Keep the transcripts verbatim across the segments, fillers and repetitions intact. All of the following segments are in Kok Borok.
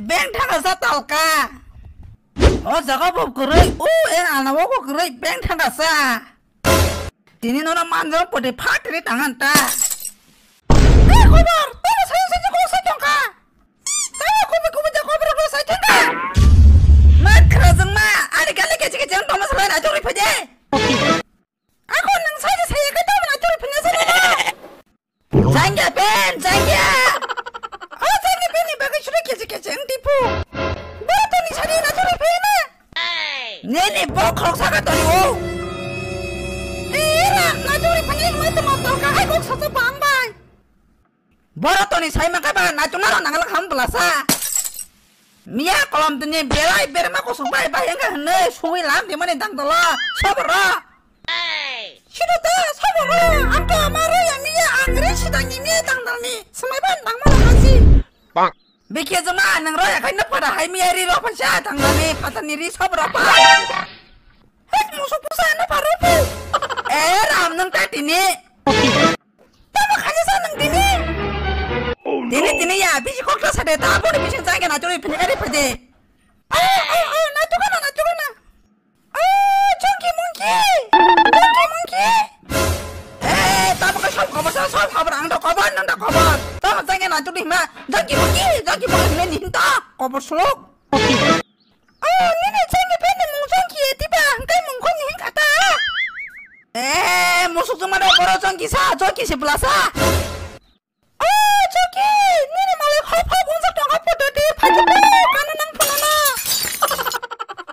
Peng thangasa talka. O jaga bo kwrwi, o e ana o bo kwrwi, peng thangasa. Tini nono manjak poti phatri tangan ta. Tei khobor, tei sai sai ko sai tongka. Tei khobor khobor ja khobor ko sai tongka. Ma khrajang ma, ani kali kechi kechi ang tongma salai na chori phaje. Ako nang sai sai ka tongma na chori phina sai na. Jangya pen, jangya. O jangya pen ni bagwi suri kechi kechi ang tipu. Bo to ni sari na chori phina. Nini bokhorok saka toni o. Era, na churi phani himai tamo tolka hai kok soto bang bai. Boro toni sai mangkai ba na chuna ro nangal ham belasa. Miya kolom tini belai berma kosong bai bai engka hwnwi sugwi lam di mani dang dolo. Soboro. Sino ta soboro. Ang to amaro ya miya ang re sidang ni miya dang dang ni. Semai ban dang mana kasi. Bang. Bikhe joma nang roi akhai na pada hai miya ri ro phaisa thang nani phatani ri sob ro pa. Hek musuk pusa na paro pu. Eh, ram nang ta tini. Tamo khani sa nang tini. Tini tini ya bisi kok ta sade ta bo ni bisi jang na chori phini ri phade. Oh, oh, oh, na tukana, na tukana. Oh, Chunky Monkey! Chunky Monkey! Eh, tamo khe sob khobor sa, sob khobor, ang da khobor, nang da khobor. Tamo jangya na tuli ma, Chunky Monkey, Chunky Monkey hinwi ni hinta, khobor suluk. Oh, nini Chunky pen ni mung Chunky e tiba, hingkai mung khon ni hingkha ta. Eh, musuk juma da boro Chunky sa, Chunky se bla sa. Oh, Chunky, nini malai khoi phai gunjak tongkha photo di, phaidi po, kano nang phunana.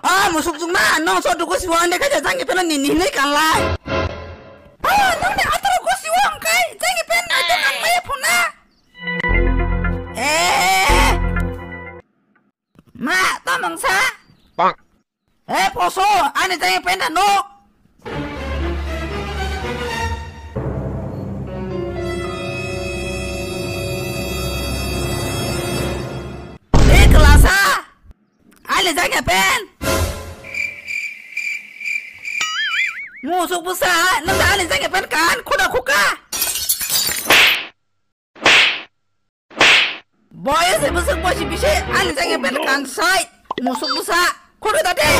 Ah, musuk juma, nong so duku siwa ande kaja jangya pen ni ni hinwi kanlai. Ah, nang de atro go siwa angkai, jangya pen na to kan maya phuna. Eh. Ma, tamo wngsa? Bang. Eh, poso, ani jai penda no. Eh, kelasa. Ani jai pen. Musuk busa, nang ani jai pen kan, khuda khuka. Boy se bwswk bosi bisi ani jangya pen kansai musuk bwsa khoro da de.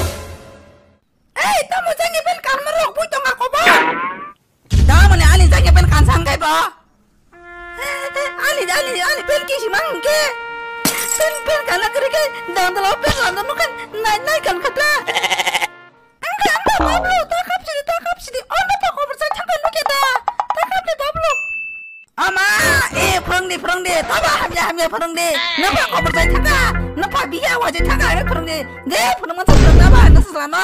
Ei, tamo jangya pen kanma rok bui tonga kobo. Tamoni ani jangya pen kansang kai bo. Ani, ani, ani pen kisi mang ke. Pen, pen kana kri ke, dang dalo pen lando mukan nai, nai kan khata. Angka, angka, Bablu, ta kap sidi, ta kap sidi. Oh, napa khobor sa thangka nuke da. Ta kap di, Bablu. Ama, eh, phwrwng di, phwrwng di. Taba hamya, hamya phwrwng di. Napa khobor sa thangka. Napa biya waje thangka, eh, phwrwng di. Je, phwrwng man sa phwrwng naba, nasa salama.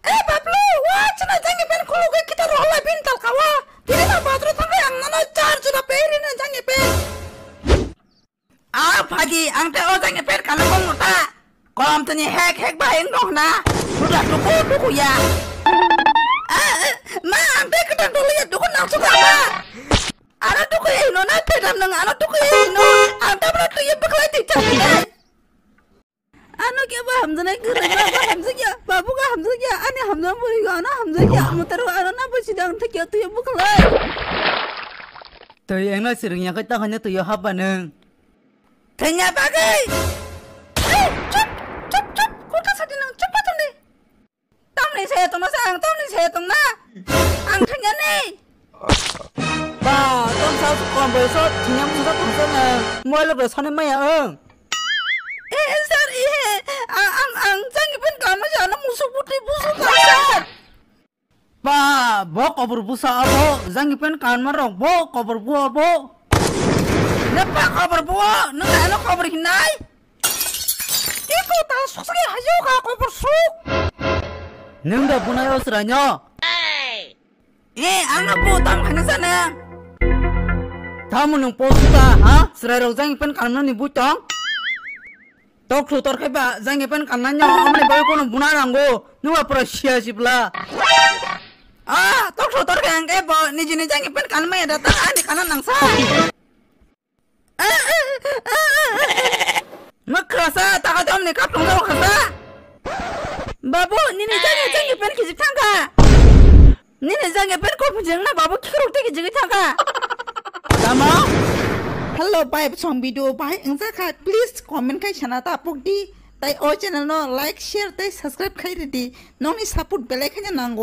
Eh, Bablu, wa, chana jangya pen khuluke kita rohla bin talkawa. Tini ma bathroom thangka ang nana char jora pe ri na jangya pen. Ah, phaji, ang tei o jangni pet kana kong ta. Kolom tini hek hek ba heng dong na. Buda tuku tuku ya. Ah, eh, ma, ang tei ketang dulu ya, tuku nang suka ma. Ano tuku ya ino na, pedam nang ano tuku ya ino. Ang tei mana tuku ya bekelai tik cak dai. Ano khe ba hamjaknai, kwrwima ba hamjakya, babu ga hamjakya, ani hamjakma bwrwi ga ano hamjakya, mwtaro ano nabo sidang thikya tuya bwkhalai. Twi engno swrwngya khe tongkhaino twio hapba nwng. Thwngya bagwi. Ei, chup, chup, chup, kota sadi nwng, chup ba tongdi. Tamni saya tongna sa ang, tamni saya tongna. Ang thwngya ni. Ba, tong sa kom bai so, thwngya mungsa tongsa na. Mobile bai sone maya ang. Eh, sir, eh, a-, ang, ang, jangni pen kama jana musuk putri busuk ka, sir. Ba, bo kobor busa abo, jangni pen kanma rok bo, kobor bu abo. Napa kobor bu, nung ano kobor hinai? Iko ta suksri hayo ka kobor suk. Nung da bunai o sranyo. Eh, ang no po tam khani sana. Tamo nung po suta, ha? Srai rok jang pen kanmani bu tong. Tok thu tor khai ba jang pen kanna nyo, amni bai kono buna rango. Nung ba pura sia sibla. Ah, tok thu tor khai ang ke bo, ni jini jang pen kanma ya da ta ani kana nang sa. Mwkhra sa, ta ka jom ni kap tong jao khasa. Babu, nini jang jang pen kiji thangka. Nini jang pen ko phujeng na babu khikrok te kiji thangka. Tamo? Hello, bai bwsong video bai wngjakha, please comment khai sana ta pokdi. Tai o channel no like, share tai subscribe khai ridi. Nokni support belai khaino nango.